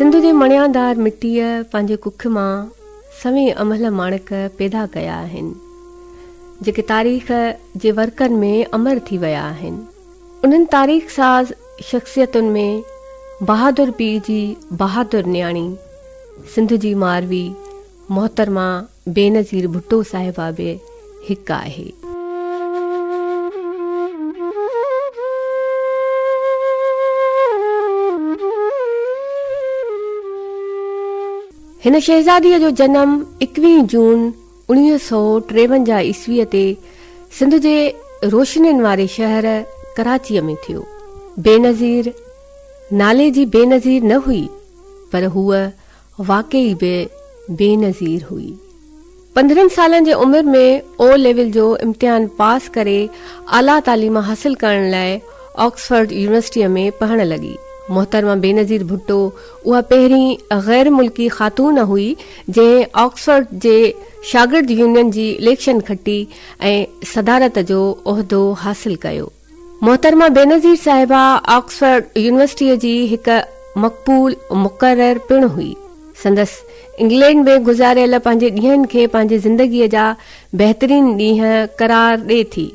سنڌ جي مڻيادار مٽيء پنهنجي ڪک مان سوين املهه ماڻڪ پيدا ڪيا آهن، جيڪي تاريخ جي ورقن ۾ امر ٿي ويا آهن. انهن تاريخ ساز شخصيتن ۾ بهادر پيء جي بهادر نياڻي، سنڌ جي ماروي محترمه بينظير ڀٽو صاحبه به هڪ آهي. هن شهزاديء جو جنم ايڪويهين جون 1953 عيسويء تي سنڌ جي روشنين واري شهر ڪراچيء ۾ ٿيو. بينظير نالي جي بينظير نه هئي، پر هوء واقعي به بينظير هئي. 15 سالن جي عمر ۾ او ليول جو امتحان پاس ڪري اعليٰ تعليم حاصل ڪرڻ لاء آڪسفورڊ يونيورسٽيء ۾ پڙهڻ لڳي. محترمه بينظير ڀٽو اها پهرين غير ملڪي خاتون هئي جنهن آڪسفورڊ جي شاگرد يونين جي اليڪشن کٽي ۽ صدارت جو عهدو حاصل ڪيو. محترمه بينظير صاحبه آڪسفورڊ يونيورسٽيء جي هڪ مقبول مقرر پڻ هئي. سندس انگلينڊ ۾ گذاريل پنهنجي ڏينهن کي پنهنجي زندگيء جا بهترين ڏينهن قرار ڏئي ٿي.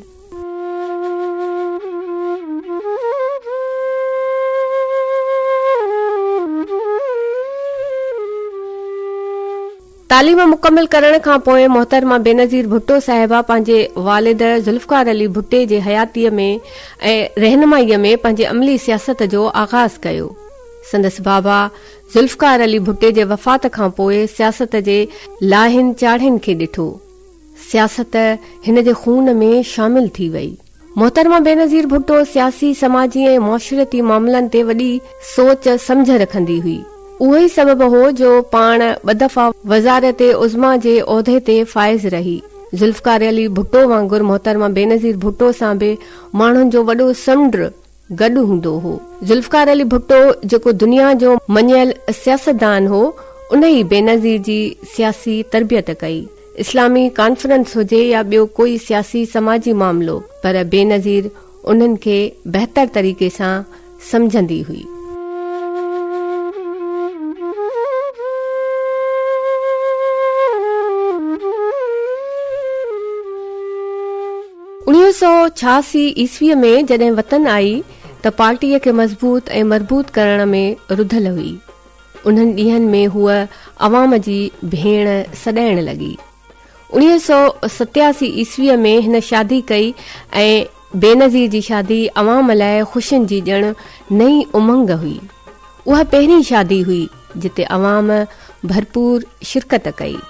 تعليم مڪمل ڪرڻ کان پوء محترمه بينظير ڀٽو صاحبه پنهنجي والد ذوالفقار علي ڀٽي جي حياتيء ۾ ۽ رهنمائيء ۾ پنهنجي عملي سياست جو آغاز ڪيو. سندس بابا ذوالفقار علي ڀٽي جي وفات کان پوء سياست جي لاهين چاڙهين کي ڏٺو. سياست هن جي خون ۾ شامل ٿي وئي. محترمه بينظير ڀٽو سياسي، سماجي ۽ معاشرتي معاملن تي وڏي سوچ سمجهه رکندي هئي. اهو ئي سبب هو جو پاڻ ٻه دفعا وزارت عظميٰ جي عهدي تي فائز رهي. ذوالفقار علي ڀٽو وانگر محترمه بينظير ڀٽو سان به ماڻهن جو وڏو سمنڊ گڏ هوندو هو. ذوالفقار علي ڀٽو جيڪو دنيا جو مڃيل سياستدان هو، ان ئي بينظير جي سياسي تربيت ڪئي. اسلامي ڪانفرنس هجي يا ٻيو ڪوئي سياسي سماجي معاملو پر بينظير انهن کي بهتر طريقي سان سمجهندي هئي. 1986 عيسويء ۾ جڏهن وطن آئي ته پارٽيء کي مضبوط ۽ مربوط ڪرڻ ۾ رڌل هئي. انهن ڏينهن ۾ هوء عوام جي ڀيڻ سڏائڻ لڳي. 1987 عيسويء ۾ هن شادي ڪئي ۽ بينظير جي شادي عوام لاء خوشين جي ڄڻ نئين امنگ هئي. اها پهرين شادي هئي جتي عوام ڀرپور شرڪت ڪئي.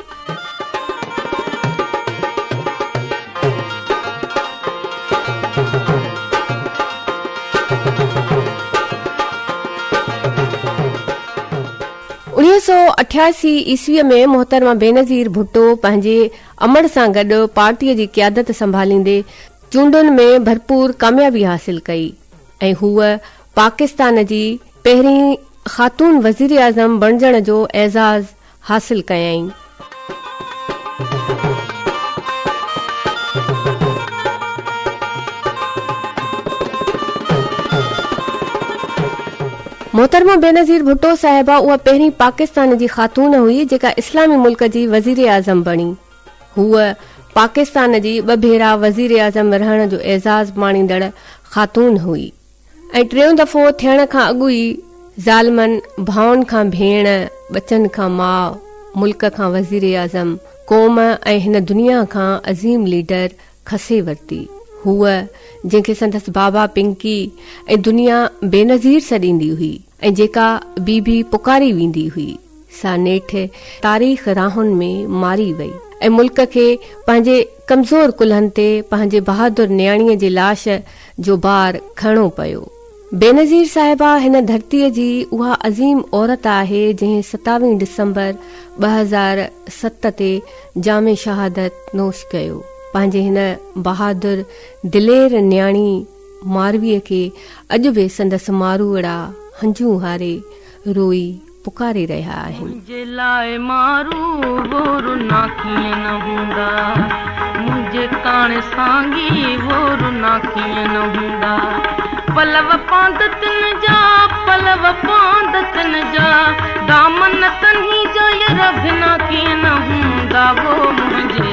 1988 عيسويء ۾ محترمه بينظير ڀٽو پنهنجي امڙ سان گڏ پارٽيء جي قيادت سنڀاليندي چونڊن ۾ ڀرپور ڪاميابي حاصل ڪئي ۽ هوء پاڪستان جي پهرين خاتون وزيراعظم بڻجڻ جو اعزاز حاصل ڪيائين. محترمه بينظير ڀٽو صاحبه اها پهرين پاڪستان جي خاتون هئي جيڪا اسلامي ملڪ جي وزيراعظم بڻي. هوء پاڪستان جي ٻه ڀيرا وزيراعظم رهڻ جو اعزاز ماڻيندڙ خاتون هئي. ۽ ٽيون دفعو ٿيڻ کان اڳ ئي ظالمن ڀائن کان ڀيڻ، ٻچن کان ماء، ملڪ کان وزيراعظم، قوم ۽ هن دنيا کان عظيم ليڊر کسي ورتي. هوء جنهن کي سندس بابا پنڪي ۽ دنيا بينظير سڏيندي هئي ۽ جيڪا بي بي پڪاري ويندي هئي. سا نيٺ تاريخ راهن ۾ ماري وئي ۽ ملڪ کي پنهنجي ڪمزور ڪلهن تي پنهنجي بهادر نياڻيء جي لاش جو بار کڻڻو پيو. بينظير صاحبه هن ڌرتيء جي اها عظيم عورت آهي جنهن ستاويهين ڊسمبر 2007 تي جام شهادت نوش ڪيو. پنهنجي هن بهادر دلير نياڻي مارويء کي اڄ به سندس ماروئڙا هنجون هاري روئي پڪاري رهيا آهن. منهنجي لاء مارو وو رنا ڪيئن نه هوندا، منهنجي ڪاڻ سانگي وو رنا ڪيئن نه هوندا. پلو پاند تن جا، پلو پاند تن جا، دامن تنهي جا ير بنا ڪيئن نه هوندا، وو منهنجي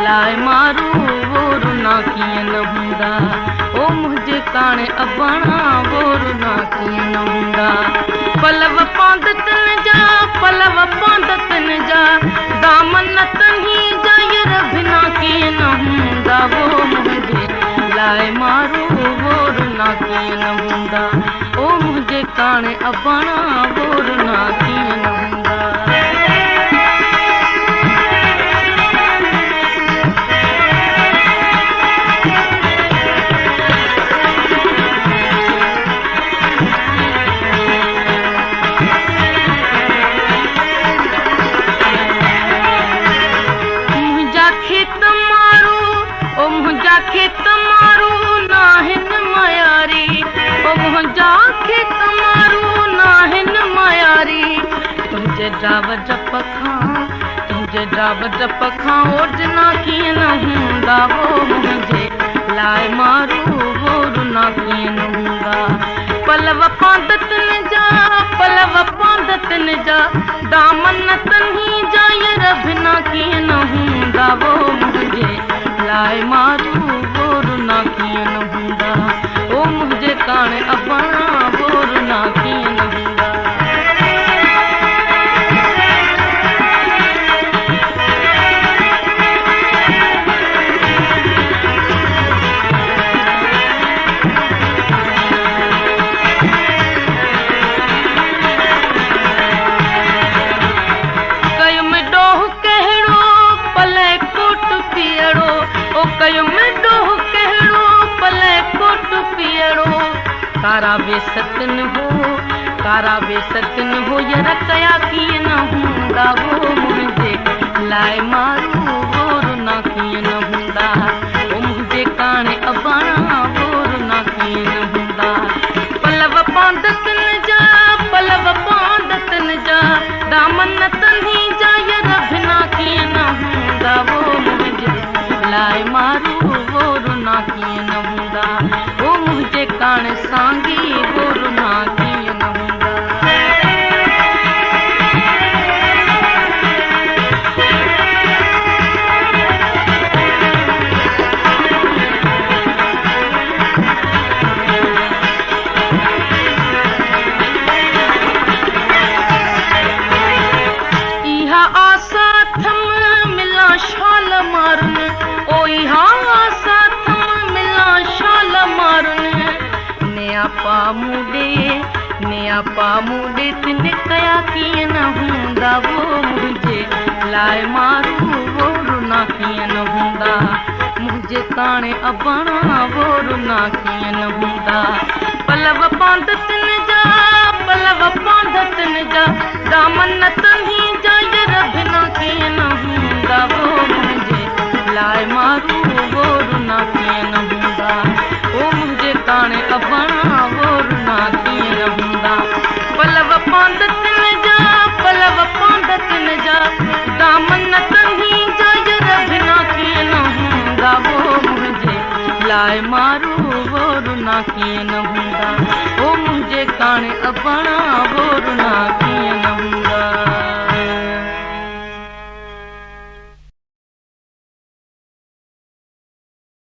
لاءِ مارو وو رنا ڪيئن نه هوندا، او منهنجي ڪاڻي اباڻا وو رنا ڪيئن نه هوندا. پلو پاند تن جا، پلو پاند تن جا، دامن تنهي جا ير بنا ڪيئن نه هوندا، وو منهنجي لاءِ مارو وو رنا ڪيئن نه هوندا، او منهنجي ڪاڻي اباڻا وو رنا ڪيئن نه هوندا. منهنجا کيت مارو، او منهنجا کيت مارو ناهن مياري، او منهنجا کيت مارو ناهن مياري، تنهنجي ڊاو ڊپ کان، تنهنجي ڊاو ڊپ کان اوڏنا ڪيئن نه هوندا، وو منهنجي لاءِ مارو وو رنا ڪيئن نه هوندا. پلو پاند تن جا، پلو پاند تن جا، دامن تنهي جا ير بنا ڪيئن نه هوندا، وو منهنجي لاءِ مارو وو رنا ڪيئن نه هوندا، او منهنجي ڪاڻي اباڻا وو رنا ڪيئن نه هوندا. ڪيم ڏوهه ڪهڙو پلئه ڪوٽ پيئڙو، او ڪيم ڏوهه ڪهڙو پلئه ڪوٽ پيئڙو، ڪارا ويستن هو، ڪارا ويستن هو ير ڪيا ڪيئن نه هوندا، وو منهنجي لاءِ مارو وو رنا ڪيئن نه هوندا، او منهنجي ڪاڻي اباڻا وو رنا ڪيئن نه هوندا. پلو پاند تن جا، پلو پاند تن جا، دامن تنهي جا ير بنا ڪيئن نه هوندا، وو منهنجي لاءِ مارو وو رنا ڪيئن نه هوندا، او منهنجي ڪاڻي سانگي وو رنا ڪيئن نه هوندا. اها آسا اٿم ملان شال مارن، او اها آسا اٿم ملان شال مارن، نياپا مون ڏي، نياپا مون ڏي تن ڪيا ڪيئن نه هوندا، وو منهنجي لاءِ مارو وو رنا ڪيئن نه هوندا، منهنجي ڪاڻي اباڻا وو رنا ڪيئن نه هوندا. پلو پاند تن جا، پلو پاند تن جا، دامن تنهي جا ير بنا ڪيئن نه هوندا، وو منهنجي لاءِ مارو وو رنا ڪيئن نه هوندا، او منهنجي ڪاڻي اباڻا وو رنا ڪيئن نه هوندا. پلو پاند تن جا، پلو پاند تن جا، دامن تنهي جا ير بنا ڪيئن نه هوندا، وو منهنجي لاءِ مارو وو رنا ڪيئن نه هوندا، او منهنجي ڪاڻي اباڻا وو رنا ڪيئن نه هوندا.